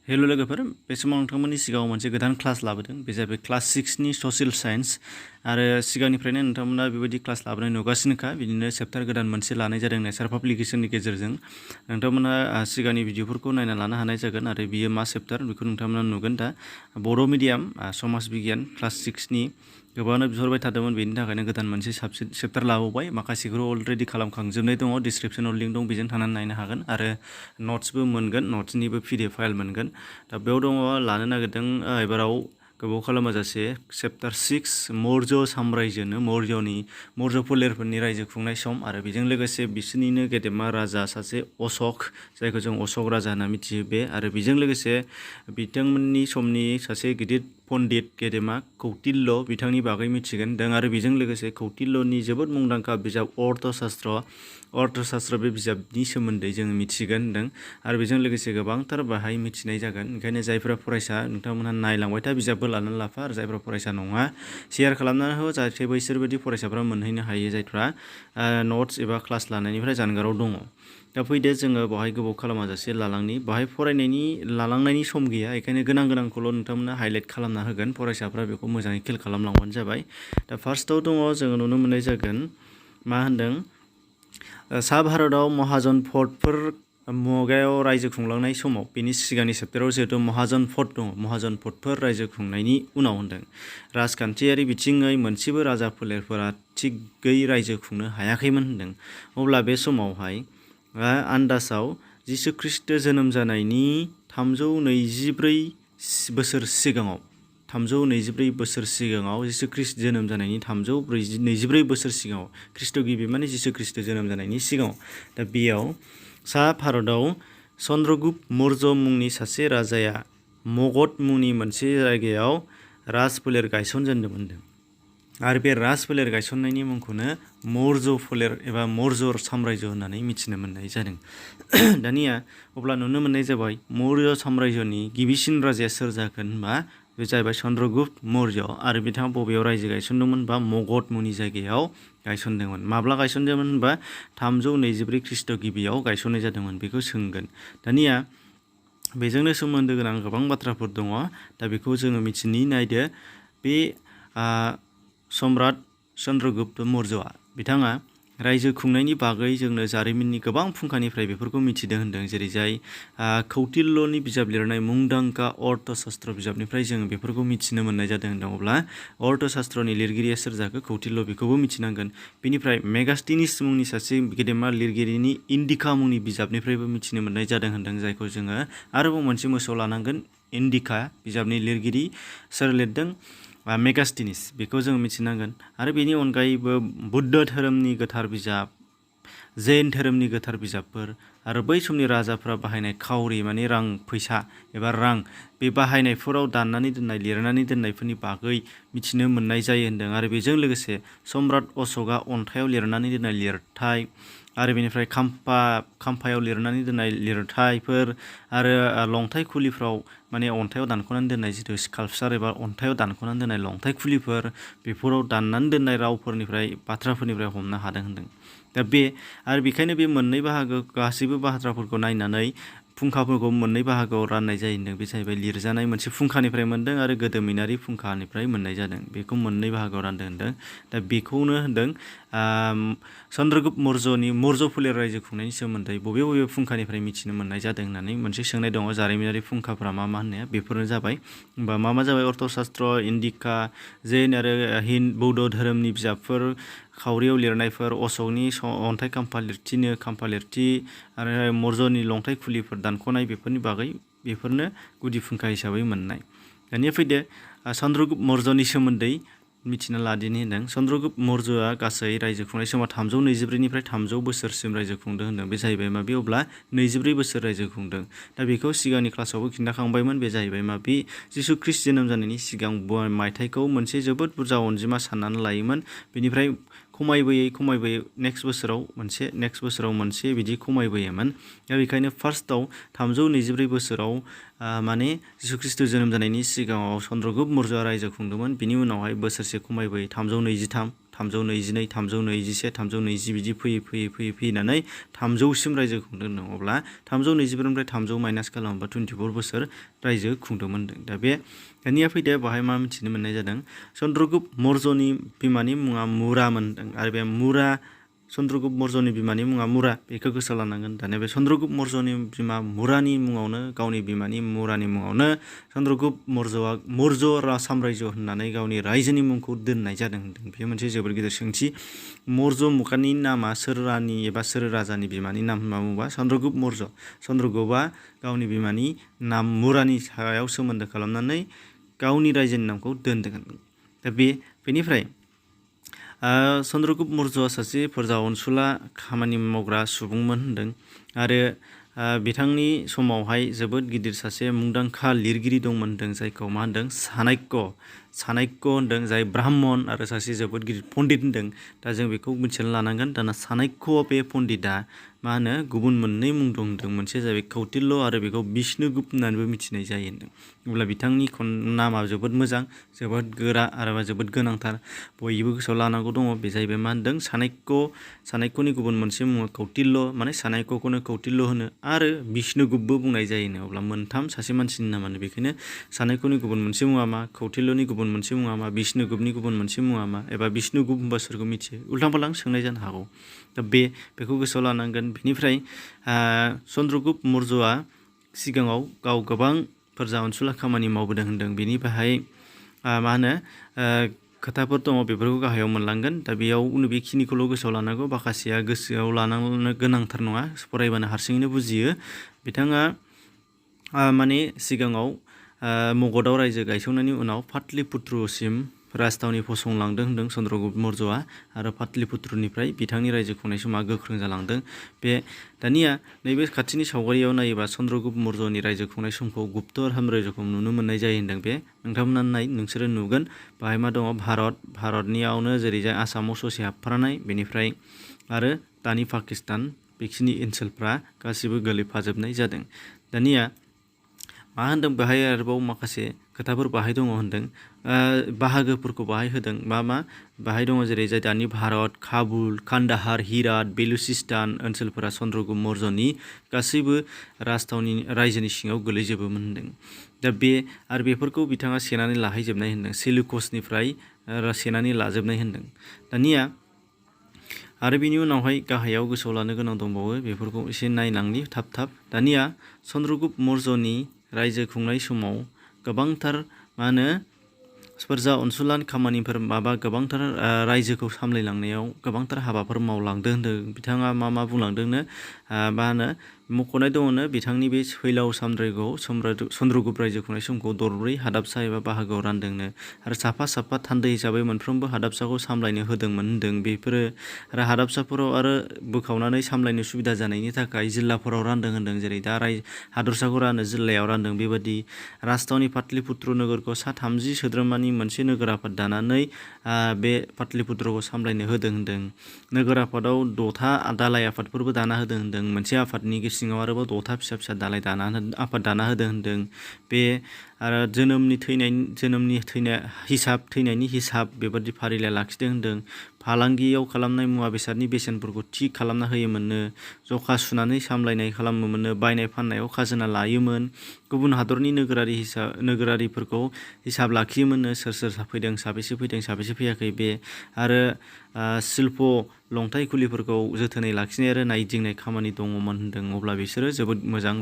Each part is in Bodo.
हेलो लोगोफोर बे समाव नोंथांमोननि सिगाङाव मोनसे गोदान क्लास लाबोदों बे जाबाय क्लास 6 नि ससियेल साइन्स आरो सिगांनिफ्रायनो नोंथांमोना बेबायदि क्लास लाबोनाय नुगासिनोखा बिदिनो चेप्टार गोदान मोनसे लानाय जादों नेचार पाब्लिकेशननि गेजेरजों नोंथांमोना सिगांनि भिडिअफोरखौ नायना लानो हानाय जागोन आरो बियो मा चेप्टार बेखौ नोंथांमोना नुगोन दा बर' मिडियाम समाज बिगियान क्लास 6 नि गोबाङानो बिहरबाय थादोंमोन बेनि थाखायनो गोदान मोनसे चेप्टार लाबोबाय माखासेखौ अलरेडि खालामखांजोबनाय दङ डिसक्रिप्शनाव लिंक दं बेजों थांनानै नायनो हागोन आरो नट्सबो मोनगोन नट्सनिबो PDF फाइल मोनगोन दा बेयाव दङ लानो नागिरदों एबाराव गोबाव खालामाजासे चेप्टार 6 मौर्य साम्रायजोनो मौर्य फोलेरफोरनि रायजो खुंनाय सम आरो बेजों लोगोसे बिसोरनिनो गेदेमा राजा सासे अशक जायखौ जों अशक राजा होनना मिथियो बे आरो बेजों लोगोसे बिथांमोननि समनि सासे गिदिर पण्डित गेदेमा कौटिल्य बिथांनि बागै मिथिगोन दों आरो बेजों लोगोसे कौटिल्यनि जोबोद मुंदांखा बिजाब अर्थशास्त्र बे बिजाबनि सोमोन्दै जों मिथिगोन होनदों आरो बेजों लोगोसे गोबांथार बाहाय मिथिनाय जागोन ओंखायनो जायफोरा फरायसा नोंथांमोनहा नायलांबाय था बिजाबबो लानानै लाफा आरो जायफोरा फरायसा नङा शेयार खालामनानै हो जाहाथे बैसोरबायदि फरायसाफ्रा मोनहैनो हायो जायफ्रा नट्स एबा क्लास लानायनिफ्राय जानगाराव दङ दा फैदो जोङो बेवहाय गोबाव खालामाजासे बाहाय लालांनायनि सम गैया बेखायनो गोनांखौल' नोंथांमोना हाइलाइट खालामना होगोन फरायसाफ्रा बेखौ मोजाङै खेल खालामलांबानो जाबाय दा फार्स्टआव दङ जोङो नुनो मोननाय जागोन मा होनदों सा भारताव महाजन फर्टफोर मुगायाव रायजो खुंलांनाय समाव बेनि सिगांनि चेप्टाराव जिहेतु महाजन फर्ट दङ महाजन फर्टफोर रायजो खुंनायनि उनाव होनदों राजखान्थियारि बिथिङै मोनसेबो राजा फोलेरफोरा थिगै रायजो खुंनो हायाखैमोन होनदों अब्ला बे समावहाय आन्दाजाव जिसु ख्रीष्ट जोनोम जानायनि 324 बोसोर सिगाङाव जिसु ख्रीष्ट जोनोम जानायनि 324 बोसोर सिगाङाव ख्रीष्ट गिबि माने जिसु ख्रीष्ट जोनोम जानायनि सिगाङाव दा बेयाव सा भारताव चन्द्रगुप्त मौर्य मुंनि सासे राजाया मगध मुंनि मोनसे जायगायाव राजफोलेर गायसनजेनदोंमोन आरो बे राजफोलेर गायसननायनि मुंखौनो मौर्य फोलेर एबा मौर्य साम्रायजो होननानै मिथिनो मोननाय जादों दानिया अब्ला नुनो मोननाय जाबाय मौर्य साम्रायजोनि गिबिसिन राजाया सोर जागोन होनबा बे जाहैबाय चन्द्रगुप्त मौर्य आरो बिथाङा बबेयाव रायजो गायसनदोंमोन बा मगध मुंनि जायगायाव गायसनदोंमोन माब्ला गायसनदोंमोन होनबा 324 ख्रीष्ट गिबियाव गायसननाय जादोंमोन बेखौ सोंगोन दानिया बेजोंनो सोमोन्दो गोनां गोबां बाथ्राफोर दङ दा बेखौ जोङो मिथिनि नायदो बे सम्राट चन्द्रगुप्त मौर्यआ बिथाङा रायजो खुंनायनि बागै जोंनो जारिमिननि गोबां फुंखानिफ्राय बेफोरखौ मिथिदों होनदों जेरैजाय कौटिल्यनि बिजाब लिरनाय मुंदांखा अर्थशास्त्र बिजाबनिफ्राय जों बेफोरखौ मिथिनो मोननाय जादों होनदों अब्ला अर्थशास्त्रनि लिरगिरिया सोर जाखो कौटिल्य बेखौबो मिथिनांगोन बेनिफ्राय मेगास्थिनिस मुंनि सासे गेदेमा लिरगिरिनि इन्डिका मुंनि बिजाबनिफ्रायबो मिथिनो मोननाय जादों होनदों जायखौ जोङो आरोबाव मोनसे मोसौ लानांगोन इन्डिका बिजाबनि लिरगिरि सोर लिरदों मेगास्थिनिस बेखौ जों मिथिनांगोन आरो बेनि अनगायैबो बुद्ध धोरोमनि गोथार बिजाब जैन धोरोमनि गोथार बिजाबफोर आरो बै समनि राजाफ्रा बाहायनाय खावरि माने रां फैसा एबा रां बे बाहायनायफोराव लिरनानै दोननायफोरनि बागै मिथिनो मोननाय जायो होनदों आरो बेजों लोगोसे सम्राट अशोकआ अन्थाइयाव लिरनानै दोननाय लिरथाय आरो बेनिफ्राय खाम्फायाव लिरनानै दोननाय लिरथायफोर आरो लंथाइ खुलिफ्राव माने अन्थाइयाव दानख'नानै दोननाय जिथु स्काल्पचार एबा अन्थाइयाव दानख'नानै दोननाय लंथाइ खुलिफोर बेफोराव दाननानै दोननाय बाथ्राफोरनिफ्राय हमनो हादों होनदों दा बे आरो बेखायनो बे मोननै गासैबो बाथ्राफोरखौ नायनानै फुंखाफोरखौ मोननै बाहागोआव राननाय जायो होनदों बे जाहैबाय लिरजानाय मोनसे फुंखानिफ्राय मोनदों आरो गोदोमिनारि फुंखानिफ्राय मोननाय जादों बेखौ मोननै बाहागोआव रानदों होनदों दा बेखौनो होनदों चन्द्रगुप्त मौर्य फोलेर रायजो खुंनायनि सोमोन्दै बबे फुंखानिफ्राय मिथिनो मोननाय जादों होननानै मोनसे सोंनाय दङ जारिमिनारि फुंखाफोरा मा होननाया बेफोरनो जाबाय होमबा मा जाबाय अर्थशास्त्र इन्डिका जैन आरो बौद्ध धोरोमनि बिजाबफोर खावरियाव लिरनायफोर अशोकनि अन्थाइ खाम्फा लिरथि आरो मौर्यनि लंथाइ खुलिफोर दानख'नाय बेफोरनि बागै बेफोरनो गुदि फुंखा हिसाबै मोननाय दानिया फैदो चन्द्रगुप्त मौर्यनि सोमोन्दै मिथिना लादिनि होनदों चन्द्रगुप्त मौर्यआ गासै रायजो खुंनाय समाव 324निफ्राय 300 बोसोरसिम रायजो खुंदों होनदों बे जाहैबाय माबे अब्ला 24 बोसोर रायजो खुंदों दा बेखौ सिगांनि क्लासावबो खिन्थाखांबायमोन बे जाहैबाय माबे जिसु ख्रीष्ट जोनोम जानायनि सिगां मायथाइखौ मोनसे जोबोद बुरजा अनजिमा साननानै लायोमोन बेनिफ्राय खमायबोयै नेक्स्ट बोसोराव मोनसे बिदि खमायबोयोमोन दा बेखायनो फार्स्टआव 324 बोसोराव माने जिसु ख्रीष्ट जोनोम जानायनि सिगाङाव चन्द्रगुप्त मौर्यआ रायजो खुंदोंमोन बिनि उनावहाय बोसोरसे खमायबोयै 323 322, 321, 320 बिदि फैनानै 300सिम रायजो खुंदों होनदों। अब्ला 324निफ्राय 300 माइनास खालामोबा 24 बोसोर रायजो खुंदोंमोन होनदों। दा बे दानिया फैदो बाहाय मा मिथिनो मोननाय जादों चन्द्रगुप्त मौर्यनि बिमानि मुङा मुरामोन होनदों। आरो बे चन्द्रगुप्त मौर्यनि बिमानि मुङा मुरा, बेखौ गोसोआव लानांगोन। दानिया बे चन्द्रगुप्त मौर्यनि बिमा मुरानि मुङावनो, गावनि बिमानि मुरानि मुङावनो चन्द्रगुप्त मौर्य साम्रायजो होननानै गावनि रायजोनि मुंखौ दोननाय जादों होनदों। बेयो मोनसे जोबोर गिदिर सोंथि। मौर्य मुगानि नामा सोर रानि एबा सोर राजानि बिमानि नाम होनना बुङोबा चन्द्रगुप्त मौर्य। चन्द्रगुप्तआ गावनि बिमानि नाम मुरानि सायाव सोमोन्दो खालामनानै गावनि रायजोनि नामखौ दोनदों। दा बेनिफ्राय चन्द्रगुप्त मौर्यआ सासे फोरजा अनसुला खामानि मावग्रा सुबुंमोन होनदों। आरो बिथांनि समावहाय जोबोद गिदिर सासे मुंदांखा लिरगिरि दंमोन होनदों, जायखौ मा होनदों चाणक्य होनदों, जाय ब्राह्मण आरो सासे जोबोद गिदिर पण्डित होनदों। दा जों बेखौ मिथिना लानांगोन। दाना चाणक्य बे पण्डितआ मा होनो गुबुन मोननै मुं दं होनदों। मोनसे जाबाय कौटिल्य आरो बेखौ बिष्णुगुप्त होननानैबो मिथिनाय जायो होनदों। अब्ला बिथांनि नामा जोबोद मोजां, जोबोद गोरा आरो जोबोद गोनांथार, बयबो गोसोआव लानांगौ दङ। बे जाहैबाय मा होनदों चाणक्यनि गुबुन मोनसे मुङा कौटिल्य, माने चाणक्यखौनो कौटिल्य होनो आरो बिष्णुगुप्तबो बुंनाय जायोनो। अब्ला मोनथाम सासे मानसिनि नामानो। बेखायनो चाणक्यनि गुबुन मोनसे मुङा मा, कौटिल्यनि गुबुन मोनसे मुङा मा, बिष्णुगुप्तनि गुबुन मोनसे मुङा मा, एबा बिष्णुगुप्त होनबा सोरखौ मिथियो, उल्थां फाल्थां सोंनाय जानो हागौ। दा बेखौ गोसोआव लानांगोन। बेनिफ्राय चन्द्रगुप्त मौर्यआ सिगाङाव गाव गोबां फोरजा अनसुला खामानि मावबोदों होनदों। बेनि बाहाय मा होनो खोथाफोर दङ, बेफोरखौ गाहायाव मोनलांगोन। दा बेयाव बेखिनिखौल' गोसोआव लानांगौ, माखासेया गोसोआव लानांनो गोनांथार नङा, फरायबानो हारसिङैनो बुजियो। बिथाङा माने सिगाङाव मगधआव रायजो गायसंनायनि उनाव पाटलिपुत्रसिम राजथावनि फसंलांदों होनदों चन्द्रगुप्त मौर्यआ। आरो पाटलिपुत्रनिफ्राय बिथांनि रायजो खुंनाय समा गोख्रों जालांदों। दानिया नैबे खाथिनि सावगारियाव नायोबा चन्द्रगुप्त मौर्यनि रायजो खुंनाय समखौ गुप्त साम्रायजोखौ नुनो मोननाय जायो होनदों। बे नोंथांमोना नोंसोरो नुगोन। बाहाय मा दङ, भारतनियावनो जेरैजाय आसामाव ससे हाबफानाय, बेनिफ्राय आरो दानि पाकिस्तान, बेखिनि ओनसोलफ्रा गासिबो गोलैफाजोबनाय जादों। दानिया मा होनदों बेहाय आरोबाव माखासे खोथाफोर बाहाय दङ होनदों, बाहागोफोरखौ बाहाय होदों। मा बाहाय दङ, जेरै जाय दानि भारत, काबुल, कान्दाहार, हिरात, बेलुचिस्तान ओनसोलफोरा चन्द्रगुप्त मौर्यनि गासैबो रायजोनि सिङाव गोलैजोबोमोन होनदों। दा आरो बेफोरखौ बिथाङा सेनानै लाहैजोबनाय होनदों, सेलुकसनिफ्राय सेनानै लाजोबनाय होनदों। दानिया आरो बिनि उनावहाय गाहायाव गोसोआव लानो गोनां दंबावो, बेफोरखौ एसे नायलांनि थाब। दानिया चन्द्रगुप्त मौर्यनि रायजो खुंनाय समाव गोबांथार मा होनो फोरजा अनसुला खामानिफोर गोबांथार रायजोखौ सामलायलांनायाव गोबांथार हाबाफोर मावलांदों होनदों। बिथाङा मा बुंलांदोंनो, मा होनो मख'नाय दङनो, बिथांनि बे फैलाव साम्रायजोखौ चन्द्रगुप्त रायजो खुंनाय समखौ दरब्रै हादाबसा एबा बाहागोआव रानदोंनो। आरो साफा थान्दै हिसाबै मोनफ्रोमबो हादाबसाखौ सामलायनो होदोंमोन होनदों। बेफोरो आरो हादाबसाफोराव आरो बोखावनानै सामलायनो सुबिदा जानायनि थाखाय जिल्लाफोराव रानदों होनदों। जेरै दा हादरसाखौ रानो, जिल्लायाव रानदों। बेबायदि राजथावनि पाटलिपुत्र नोगोरखौ 30 सोद्रोमानि मोनसे नोगोर आफाद दानानै बे पाटलिपुत्रखौ सामलायनो होदों होनदों। नोगोर आफादाव 6था दालाय आफादफोरबो दाना होदों होनदों। मोनसे आफादनि सिङाव आरोबाव 6था फिसा दालाय आफाद दाना होदों होनदों। बे आरो थैनायनि हिसाब बेबादि फारिलाइ लाखिदों होनदों। फालांगियाव खालामनाय मुवा बेसादनि बेसेनफोरखौ थि खालामना होयोमोननो, जखा सुनानै सामलायनाय खालामोमोननो, बायनाय फाननायाव खाजोना लायोमोन, गुबुन हादरनि नोगोरारिफोरखौ हिसाब लाखियोमोननो, सोर फैदों, साबेसे फैयाखै। आरो शिल्प लंथाइ खुलिफोरखौ जोथोनै लाखिनाय आरो नायदिंनाय खामानि दङमोन होनदों। अब्ला बिसोरो जोबोद मोजां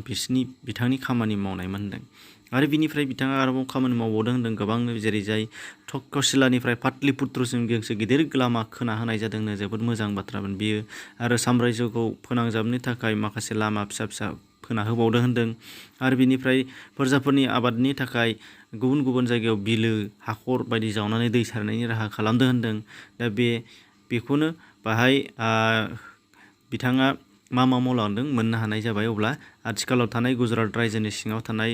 बिथांनि खामानि मावनायमोन होनदों। आरो बिनिफ्राय बिथाङा आरोबाव खामानि मावबावदों होनदों गोबांनो, जेरै जाय तक्षशिलानिफ्राय पाटलिपुत्रसिम गांसे गिदिर लामा खोना होनाय जादोंनो। जोबोद मोजां बाथ्रामोन बियो। आरो साम्रायजोखौ फोनांजाबनो थाखाय माखासे लामा फिसा खोना होबावदों होनदों। आरो बिनिफ्राय फोरजाफोरनि आबादनि थाखाय गुबुन जायगायाव बिलो, हाखर बायदि जावनानै दै सारनायनि राहा खालामदों होनदों। दा बेखौनो बाहाय बिथाङा मा मावलांदों मोननो हानाय जाबाय। अब्ला आथिखालाव थानाय गुजरात रायजोनि सिङाव थानाय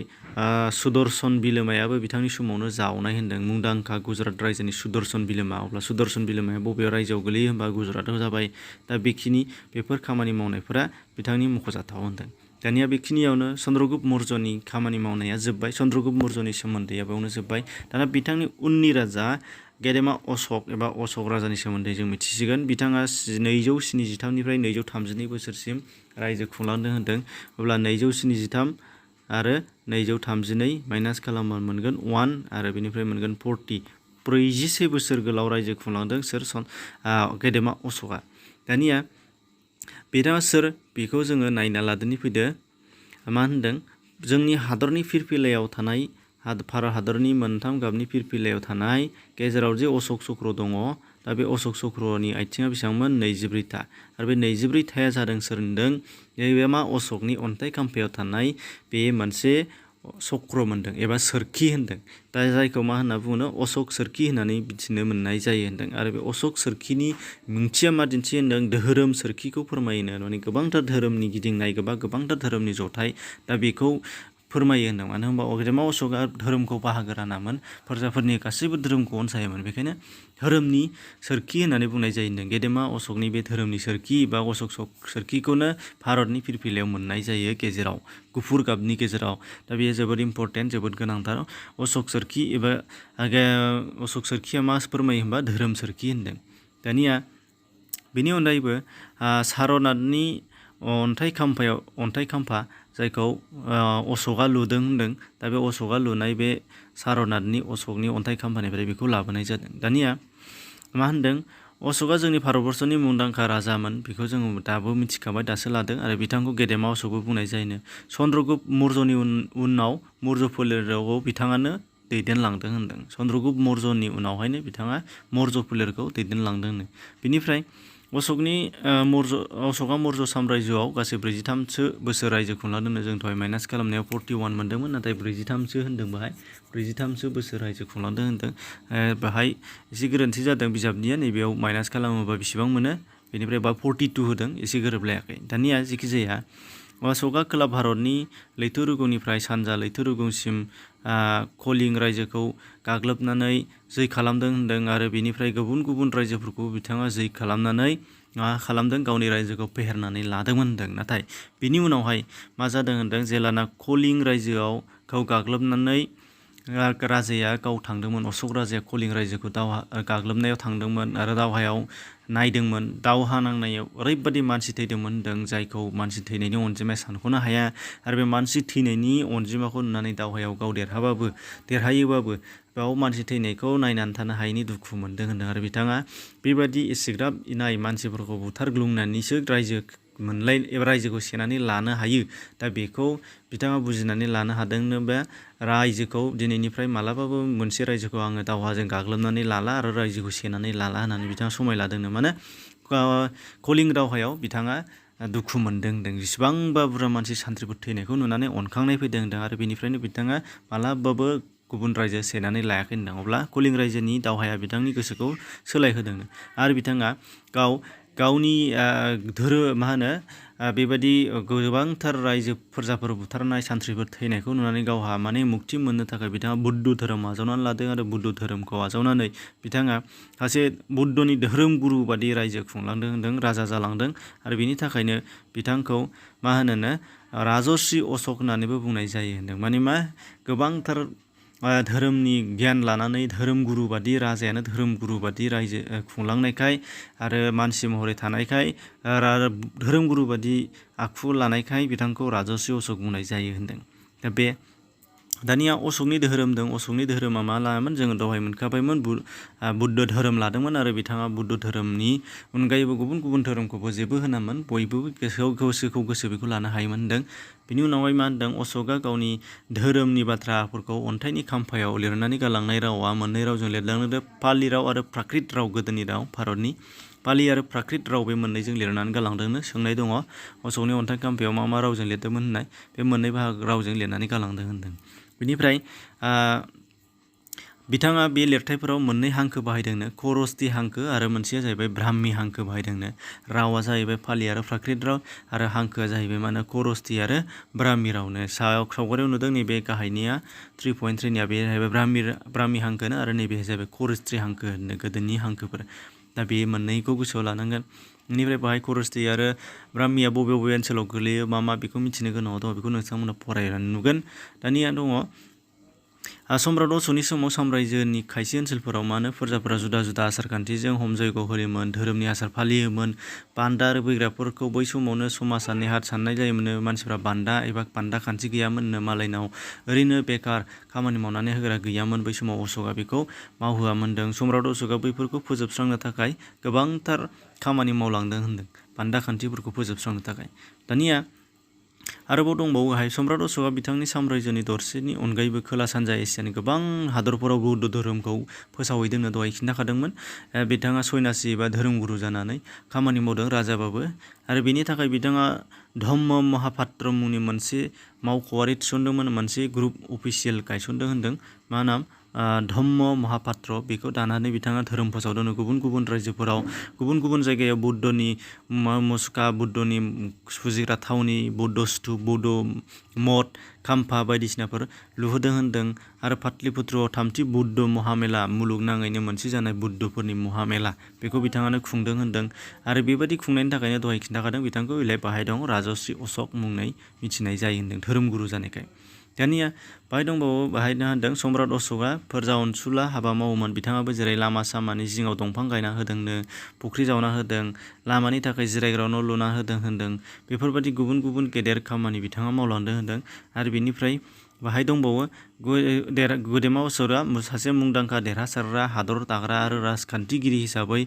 सुदर्शन बिलोमायाबो बिथांनि समावनो जावनाय होनदों। मुंदांखा गुजरात रायजोनि सुदर्शन बिलोमा। अब्ला सुदर्शन बिलोमाया बबेयाव रायजोआव गोलैयो होनबा गुजरातआव जाबाय। दा बेफोर खामानि मावनायफोरा बिथांनि मख'जाथाव होनदों। दानिया बेखिनियावनो चन्द्रगुप्त मौर्यनि खामानि मावनाया जोब्बाय। चन्द्रगुप्त मौर्यनि सोमोन्दैया बेयावनो जोब्बाय। दाना बिथांनि उननि राजा गेदेमा अशक एबा अशक राजानि सोमोन्दै जों मिथिसिगोन। बिथाङा 273निफ्राय 232 बोसोरसिम रायजो खुंलांदों होनदों। अब्ला 273 आरो 232 माइनास खालामबा मोनगोन 1 आरो बेनिफ्राय मोनगोन 40 41 बोसोर गोलाव रायजो खुंलांदों सोर गेदेमा अशकआ। दानिया बिथाङा सोर बेखौ जोङो नायना लादोनि फैदो। मा होनदों जोंनि हादरनि फिरफिलायाव थानाय भारत हादरनि मोनथाम गाबनि फिरफिलायाव थानाय गेजेराव जे अशक चक्र दङ, दा बे अशक चक्रनि आथिङा बेसेबांमोन 24था आरो बे 24थाया जादों सोर होनदों नैबे मा अशकनि अन्थाइ खाम्फायाव थानाय बे मोनसे चक्र मोनदों एबा सोरखि होनदों। दा जायखौ मा होनना बुङो अशक सोरखि होननानै मिथिनो मोननाय जायो होनदों। आरो बे अशक सोरखिनि ओंथिया मा दिन्थियो होनदों धोरोम सोरखिखौ फोरमायनो, माने गोबांथार धोरोमनि गिदिंनाय गोबांथार धोरोमनि जथाय दा बेखौ फोरमायो होनदों। मानो होनबा गेदेमा अशकआ धोरोमखौ बाहागो रानामोन, प्रजाफोरनि गासैबो धोरोमखौ अनसायोमोन, बेखायनो धोरोमनि सोरखि होननानै बुंनाय जायो होनदों। गेदेमा अशकनि बे धोरोमनि सोरखि बा अशक सोरखिखौनो भारतनि फिरफिलायाव मोननाय जायो गेजेराव, गुफुर गाबनि गेजेराव। दा बेयो जोबोद इम्परटेन्ट, जोबोद गोनांथार। अशक सोरखि एबा अशक सोरखिया मा फोरमायो होनबा धोरोम सोरखि होनदों। दानिया बेनि अनगायैबो सारनाथनि अन्थाइ खाम्फा जायखौ अशकआ लुदों होनदों। दा बे अशकआ लुनाय बे सारनाथनि अशकनि अन्थाइ खाम्फानिफ्राय बेखौ लाबोनाय जादों। दानिया मा होनदों अशकआ जोंनि भारतबर्षनि मुंदांखा राजामोन, बेखौ जोङो दाबो मिथिखाबाय, दासो लादों। आरो बिथांखौ गेदेमा अशकबो बुंनाय जायोनो। चन्द्रगुप्त मौर्यनि उनाव मौर्य फोलेराव बिथाङानो दैदेनलांदों होनदों। चन्द्रगुप्त मौर्यनि उनावहायनो बिथाङा मौर्य फोलेरखौ दैदेनलांदोंनो। बिनिफ्राय अशकआ मौर्य साम्रायजोआव गासै 43सो बोसोर रायजो खुंलांदोंनो। जों दहाय माइनास खालामनायाव 41 मोनदोंमोन, नाथाय 43सो होनदों बेहाय, 43सो बोसोर रायजो खुंलांदों होनदों। बेहाय एसे गोरोन्थि जादों बिजाबनिया, नैबेयाव माइनास खालामोबा बेसेबां मोनो, बेनिफ्राय बा 42 होदों, एसे गोरोबलायाखै। दानिया जेखि जाया अशकआ खोला भारतनि लैथो रुगुंनिफ्राय सानजा लैथो रुगुंसिम कलिंग रायजोखौ गाग्लोबनानै जै खालामदों होनदों। आरो बेनिफ्राय गुबुन गुबुन रायजोफोरखौ बिथाङा जै खालामनानै मा खालामदों गावनि रायजोखौ फेहेरनानै लादोंमोन होनदों। नाथाय बिनि उनावहाय मा जादों होनदों जेलाना कलिंग रायजोआव गाग्लोबनानै राजाया गाव थांदोंमोन, अशक राजाया कलिंग रायजोखौ गाग्लोबनायाव थांदोंमोन आरो दावहायाव नायदोंमोन। दावहा नांनायाव ओरैबायदि मानसि थैदोंमोन होनदों जायखौ मानसि थैनायनि अनजिमाया सानख'नो हाया। आरो बे मानसि थैनायनि अनजिमाखौ नुनानै दावहायाव गाव देरहायोबाबो बेयाव मानसि थैनायखौ नायनानै थानो हायैनि दुखु मोनदों होनदों। आरो बिथाङा बेबायदि एसेग्राब इनाय मानसिफोरखौ बुथारग्लुंनानैसो रायजोखौ सेनानै लानो हायो। दा बेखौ बिथाङा बुजिनानै लानो हादोंनो बे रायजोखौ दिनैनिफ्राय मालाबाबो मोनसे रायजोखौ आङो दावहाजों गाग्लोबनानै लाला आरो रायजोखौ सेनानै लाला होननानै बिथाङा समाय लादोंनो। माने कलिंग दावहायाव बिथाङा दुखु मोनदों होनदों। जेसेबांबा बुरजा मानसि सान्थ्रिफोर थैनायखौ नुनानै अनखांनाय फैदों होनदों। आरो बेनिफ्रायनो बिथाङा मालाबाबो गुबुन रायजो सेनानै लायाखै होनदों। अब्ला कलिंग रायजोनि दावहाया बिथांनि गोसोखौ सोलायहोदों। आरो बिथाङा गावनि बेबायदि गोबांथार रायजो प्रजाफोर बुथारनाय सान्थ्रिफोर थैनायखौ नुनानै गावहा माने मुक्ति मोननो थाखाय बिथाङा बुद्ध धोरोम आजावनानै लादों। आरो बुद्ध धोरोमखौ आजावनानै बिथाङा सासे बुद्धनि धोरोम गुरु बादि रायजो खुंलांदों होनदों, राजा जालांदों। आरो बेनि थाखायनो बिथांखौ मा होनोनो राजर्षि अशक होननानैबो बुंनाय जायो होनदों। माने मा गोबांथार धोरोमनि गियान लानानै धोरोम गुरु बादि राजायानो धोरोम गुरु बादि रायजो खुंलांनायखाय आरो मानसि महरै थानायखाय धोरोम गुरु बादि आखु लानायखाय बिथांखौ राजर्षि अशक बुंनाय जायो होनदों। दा बे दानिया अशकनि धोरोम दं। अशकनि धोरोमा मा लायामोन जोङो दहाय मोनखाबायमोन, बुद्ध धोरोम लादोंमोन। आरो बिथाङा बुद्ध धोरोमनि अनगायैबो गुबुन गुबुन धोरोमखौबो जेबो होनामोन, बयबो गोसोखौ गोसो बेखौ लानो हायोमोन होनदों। बिनि उनावहाय मा होनदों अशकआ गावनि धोरोमनि बाथ्राफोरखौ अन्थाइनि खाम्फायाव लिरनानै गालांनाय रावा मोननै रावजों लिरलांदों, पालि राव आरो प्राकृत राव। गोदोनि राव भारतनि पालि आरो प्राकृत राव बे मोननैजों लिरनानै गालांदोंनो। सोंनाय दङ अशकनि अन्थाइ खाम्फायाव मा मा रावजों लिरदोंमोन होननाय, बे मोननै रावजों लिरनानै गालांदों होनदों। बिनिफ्राय बिथाङा बे लिरथाइफोराव मोननै हांखो बाहायदोंनो, खरस्ति हांखो आरो मोनसेया जाहैबाय ब्राह्मी हांखो बाहायदोंनो। रावा जाहैबाय पालि आरो प्राकृत राव आरो हांखोआ जाहैबाय मा होनो खरस्ति आरो ब्राह्मी रावनो। सावगारियाव नुदों नैबे गाहायनिया 3.3निया बे जाहैबाय ब्राह्मी हांखोनो आरो नैबे जाहैबाय खरस्ति हांखो होनो गोदोनि हांखोफोर। दा बे मोननैखौ गोसोआव लानांगोन। बेनिफ्राय बाहाय खरस्ति आरो ब्राह्मीया बबे बबे ओनसोलाव गोलैयो मा बेखौ मिथिनो गोनां दङ, बेखौ नोंथांमोना फरायनानै नुगोन। दानिया दङ सम्राट अश'कनि समाव साम्रायजोनि खायसे ओनसोलफोराव मा होनो फोरजाफोरा जुदा जुदा आसार खान्थिजों हम जयग' होयोमोन, धोरोमनि आसार फालियोमोन। बान्दा आरो बैग्राफोरखौ बै समावनो समाजा नेहाथ साननाय जायोमोन। मानसिफ्रा बान्दा एबा बान्दा खान्थि गैयामोननो, मालायनाव ओरैनो बेकार खामानि मावनानै होग्रा गैयामोन। बै समाव अश'कआ बेखौ मावहोआमोनदों। सम्राट अश'कआ बैफोरखौ फोजोबस्रांनो थाखाय गोबांथार खामानि मावलांदों होनदों, बान्दा खान्थिफोरखौ फोजोबस्रांनो थाखाय। दानिया आरोबाव दंबावो सम्राट अश'कआ बिथांनि साम्रायजोनि दरसेनि अनगायैबो खोला सानजा एसियानि गोबां हादरफोराव बौद्ध धोरोमखौ फोसावहैदोंनो दहाय खिन्थाखादोंमोन। बिथाङा सन्यासि एबा धोरोमगुरु जानानै खामानि मावदों राजाबाबो। आरो बेनि थाखाय बिथाङा धम्म महापात्र मुंनि मोनसे मावख'आरि थिसनदोंमोन, मोनसे ग्रुप अफिसियेल गायसनदों होनदों। मा नाम? धम्म महापात्र। बेखौ दानानै बिथाङा धोरोम फोसावदों गुबुन गुबुन रायजोफोराव, गुबुन गुबुन जायगायाव बुद्धनि मुसुखा, बुद्धनि फुजिग्रा थावनि, बुद्ध स्तुप, बुद्ध मठ, खाम्फा बायदिसिनाफोर लुहोदों होनदों। आरो पाटलिपुत्रआव थामथि बुद्ध महामेला, मुलुगनाङैनो मोनसे जानाय बुद्धफोरनि महामेला, बेखौ बिथाङानो खुंदों होनदों। आरो बेबायदि खुंनायनि थाखायनो दहाय खिन्थाखादों बिथांखौ बाहाय दं राजर्षि अश'क मुङै मिथिनाय जायो होनदों, धोरोमगुरु जानायखाय। दानिया बाहाय दंबावो, बाहायनो होनदों सम्राट अश'कआ फोरजा अनसुला हाबा मावोमोन। बिथाङाबो जेरै लामा सामानि जिङाव दंफां गायना होदोंनो, फुख्रि जावना होदों, लामानि थाखाय जिरायग्रा न' लुना होदों होनदों। बेफोरबायदि गुबुन गुबुन गेदेर खामानि बिथाङा मावलांदों होनदों। आरो बेनिफ्राय बाहाय दंबावो गेदेमा अश'कआ सासे मुंदांखा देरहासारग्रा हादर दाग्रा आरो राजखान्थिगिरि हिसाबै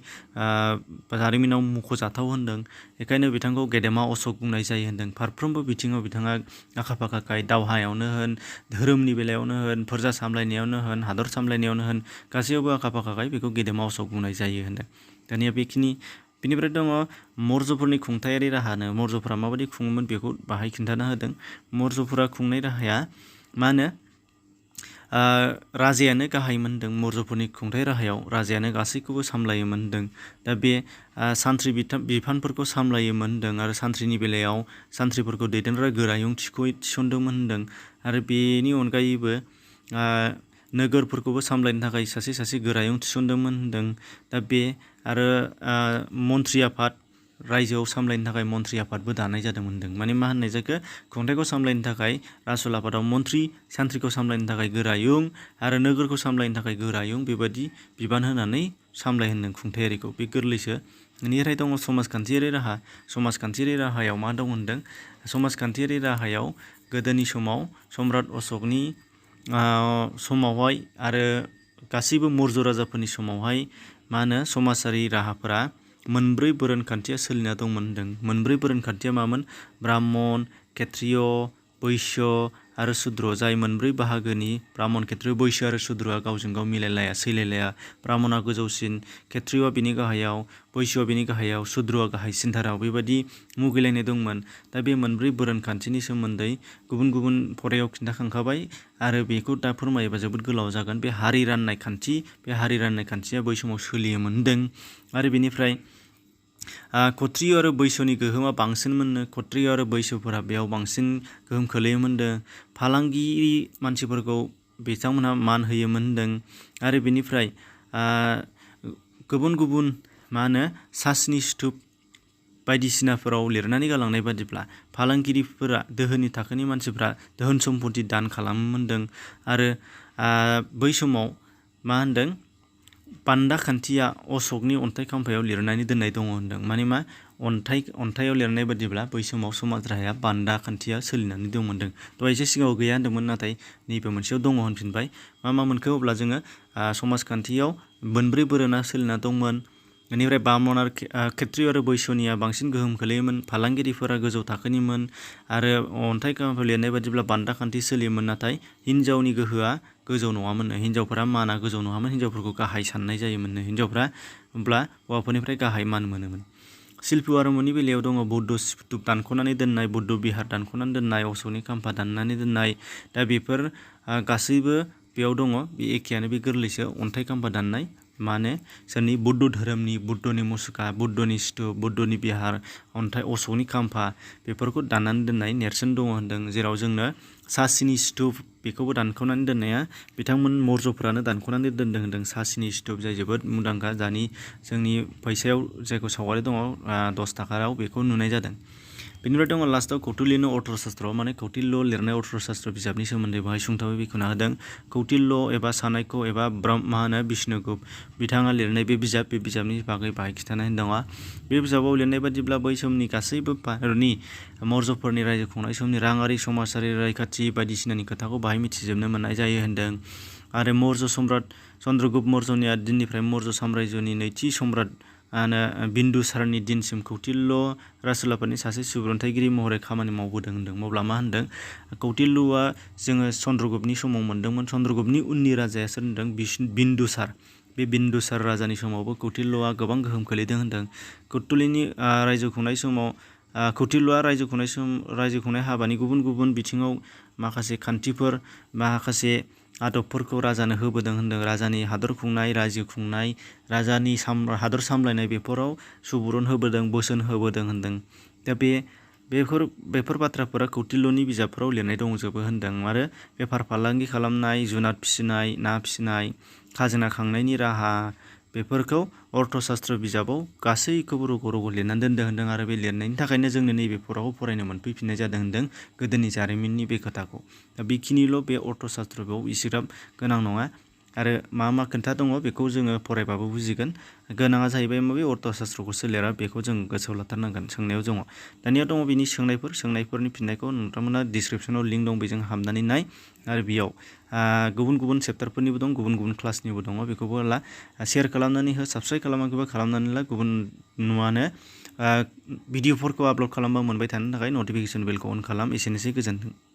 जारिमिनाव मख'जाथाव होनदों। बेखायनो बिथांखौ गेदेमा अश'क बुंनाय जायो होनदों। फारफ्रोमबो बिथिङाव बिथाङा आखा फाखाखाय, दावहायावनो होन, धोरोमनि बेलायावनो होन, फोरजा सामलायनायावनो होन, हादर सामलायनायावनो होन, गासैयावबो आखा फाखाखाय बेखौ गेदेमा अश'क बुंनाय जायो होनदों। दानिया बेनिफ्राय दङ मौर्यफोरनि खुंथायारि राहानो। मौर्यफोरा माबायदि खुङोमोन बेखौ बाहाय खिन्थाना होदों। मौर्यफोरा खुंनाय राहाया मा होनो राजायानो गाहायमोन होनदों। मौर्यफोरनि खुंथाय राहायाव राजायानो गासैखौबो सामलायोमोन होनदों। दा बे सान्थ्रि बिफानफोरखौ सामलायोमोन होनदों। आरो सान्थ्रिनि बेलायाव सान्थ्रिफोरखौ दैदेनग्रा गोरायुं थिसनदोंमोन होनदों। आरो बेनि अनगायैबो नोगोरफोरखौबो सामलायनो थाखाय सासे गोरायुं थिसनदोंमोन होनदों। दा बे आरो मन्थ्रि आफाद, रायजोआव सामलायनो थाखाय मन्थ्रि आफादबो दानाय जादोंमोन होनदों। माने मा होननाय जाखो, खुंथायखौ सामलायनो थाखाय राजल आफादाव मन्थ्रि, सान्थ्रिखौ सामलायनो थाखाय गोरायुं, आरो नोगोरखौ सामलायनो थाखाय गोरायुं, बेबायदि बिबान होनानै सामलायहोदों खुंथायारिखौ। बे गोरलैसो। बेनिफ्राय दङ समाजखान्थियारि राहा। समाजखान्थियारि राहायाव मा दं होनदों? समाजखान्थियारि राहायाव गोदोनि समाव सम्राट अश'कनि समावहाय आरो गासैबो मौर्य राजाफोरनि समावहाय मा होनो समाजारि राहाफोरा मोनब्रै बोरोनखान्थिया सोलिना दंमोन होनदों। मोनब्रै बोरोनखान्थिया मामोन? ब्राह्मण, क्षत्रिय, बैश्य आरो शूद्र। जाय मोनब्रै बाहागोनि ब्राह्मण, क्षत्रिय, बैश्य आरो शूद्रआ गावजों गाव मिलायलाया, सैलायलाया। ब्राह्मणा गोजौसिन, क्षत्रियआ बिनि गाहायाव, बैश्यआ बिनि गाहायाव, शूद्रआ गाहायसिनथाराव, बेबायदि मुगैलायनाय दंमोन। दा बे मोनब्रै बोरोनखान्थिनि सोमोन्दै गुबुन गुबुन फरायाव खिन्थाखांखाबाय। आरो बेखौ दा फोरमायोबा जोबोद गोलाव जागोन। बे हारि राननाय खान्थि, बे हारि राननाय खान्थिया बै समाव सोलियोमोन होनदों। आरो बेनिफ्राय क्षत्रिय आरो बैश्यनि गोहोमा बांसिनमोननो। क्षत्रिय आरो बैश्यफोरा बेयाव बांसिन गोहोम खोलैयोमोन होनदों। फालांगिरि मानसिफोरखौ बिथांमोनहा मान होयोमोन होनदों। आरो बेनिफ्राय गुबुन गुबुन मा होनो सासनि स्तुप बायदिसिनाफोराव लिरनानै गालांनाय बादिब्ला फालांगिरिफोरा, दोहोनि थाखोनि मानसिफ्रा धोन सम्पति दान खालामोमोन होनदों। आरो बै समाव मा होनदों? बान्दा खान्थिया अश'कनि अन्थाइ खाम्फायाव लिरनानै दोननाय दङ होनदों। माने मा? अन्थाइयाव लिरनाय बादिब्ला बै समाव समाज राहाया बान्दा खान्थिया सोलिनानै दंमोन होनदों। दहाय एसे सिगाङाव गैया होनदोंमोन, नाथाय नैबे मोनसेयाव दङ होनफिनबाय। मा मोनखो अब्ला जोङो समाजखान्थियाव मोनब्रै बोरोना सोलिना दंमोन। बेनिफ्राय ब्राह्मण आरो क्षत्रिय आरो बैश्यनिया बांसिन गोहोम खोलैयोमोन। फालांगिरिफोरा गोजौ थाखोनिमोन। आरो अन्थाइ खाम्फायाव लिरनाय बादिब्ला बान्दा खान्थि सोलियोमोन। नाथाय हिनजावनि गोहोआ गोजौ नङामोननो। हिनजावफोरा माना गोजौ नङामोन। हिनजावफोरखौ गाहाय साननाय जायोमोननो। हिनजावफ्रा होमब्ला हौवाफोरनिफ्राय गाहाय मान मोनोमोन। शिल्प आरिमुनि बेलायाव दङ बौद्ध स्तुप दानख'नानै दोननाय, बौद्ध बिहार दानख'नानै दोननाय, अश'कनि खाम्फा दाननानै दोननाय। दा बेफोर गासैबो बेयाव दङ। बे एखेयानो, बे गोरलैसो। अन्थाइ खाम्फा दाननाय, माने सोरनि? बुद्ध धोरोमनि, बुद्धनि मुसुखा, बुद्धनि स्तुप, बुद्धनि बिहार, अश'कनि खाम्फा, बेफोरखौ दाननानै दोननाय नेरसोन दङ होनदों। जेराव जोंनो सासिनि स्तुप, बेखौबो दानख'नानै दोननाया बिथांमोन मौर्यफोरानो दानख'नानै दोनदों होनदों। सासिनि स्तुप, जाय जोबोद मुंदांखा, जोंनि फैसायाव जायखौ सावगारि दङ 10 थाखायाव, बेखौ नुनाय जादों। बेनिफ्राय दङ लास्टआव कौटिल्यनि अर्थशास्त्र माने कौटिल्य लिरनाय अर्थशास्त्र बिजाबनि सोमोन्दै बाहाय सुंथाबै बेखेवना होदों। कौटिल्य एबा सानायक्य एबा मा होनो विष्णुगुप्त बिथाङा लिरनाय बे बिजाबनि बागै बाहाय खिन्थानाय दङ। बे बिजाबाव लिरनाय बादिब्ला बै समनि गासैबो भारतनि मौर्यफोरनि रायजो खुंनाय समनि राङारि समाजारि रैखाथि बायदिसिनानि खोथाखौ बाहाय मिथिजोबनो मोननाय जायो होनदों। आरो मौर्य सम्राट चन्द्रगुप्त मौर्यनि दिननिफ्राय मौर्य साम्रायजोनि नैथि सम्राट बिन्दुसारनि दिनसिम कौटिल्य राजउलाफादनि सासे सुबुरुन्थायगिरि महरै खामानि मावबोदों होनदों। अब्ला मा होनदों कौटिल्यआ जोङो चन्द्रगुप्तनि समाव मोनदोंमोन। चन्द्रगुप्तनि उननि राजाया सोर होनदों बिन्दुसार। बे बिन्दुसार राजानि समावबो कौटिल्यआ गोबां गोहोम खोलैदों होनदों। कौटिल्यनि रायजो खुंनाय समाव कौटिल्यआ रायजो खुंनाय हाबानि गुबुन गुबुन बिथिङाव माखासे खान्थिफोर माखासे आदबफोरखौ राजानो होबोदों होनदों। राजानि हादर खुंनाय रायजो खुंनाय राजानि हादर सामलायनाय बेफोराव सुबुरुन होबोदों बोसोन होबोदों होनदों। दा बेफोर बाथ्राफोरा कौटिल्यनि बिजाबफोराव लिरनाय दंजोबो होनदों। आरो बेफार फालांगि खालामनाय जुनाद फिसिनाय ना फिसिनाय खाजोना खांनायनि राहा बेफोरखौ अर्थशास्त्र बिजाबाव गासैखौबो रग' रग' लिरनानै दोनदों होनदों। आरो बे लिरनायनि थाखायनो जोंनो नैबे फराखौ फरायनो मोनफैफिननाय जादों होनदों गोदोनि जारिमिननि बे खोथाखौ। दा बेखिनिल' बे अर्थशास्त्रआव इसिग्राब गोनां नङा। आरो मा खोन्था दङ बेखौ जोङो फरायबाबो बुजिगोन। गोनाङा जाहैबाय बे अर्थशास्त्रखौ सोलिरा बेखौ जों गोसोआव लाथारनांगोन सोंनायाव दङ। दानिया दङ बिनि सोंनायफोरनि फिननायखौ नोंथांमोना डिसक्रिपसनाव लिंक दं बेजों हाबनानै नाय। आरो बेयाव गुबुन गुबुन चेप्टारफोरनिबो दं गुबुन गुबुन क्लासनिबो दङ। बेखौबो शेयार खालामनानै हो साबस्क्राइब खालामाखैबा खालामनानै ला। गुबुन नुवानो भिडिअफोरखौ आपल'ड खालामबा मोनबाय थानो थाखाय नटिफिकेसन बेलखौ अन खालाम। एसेनोसै गोजोन्थों।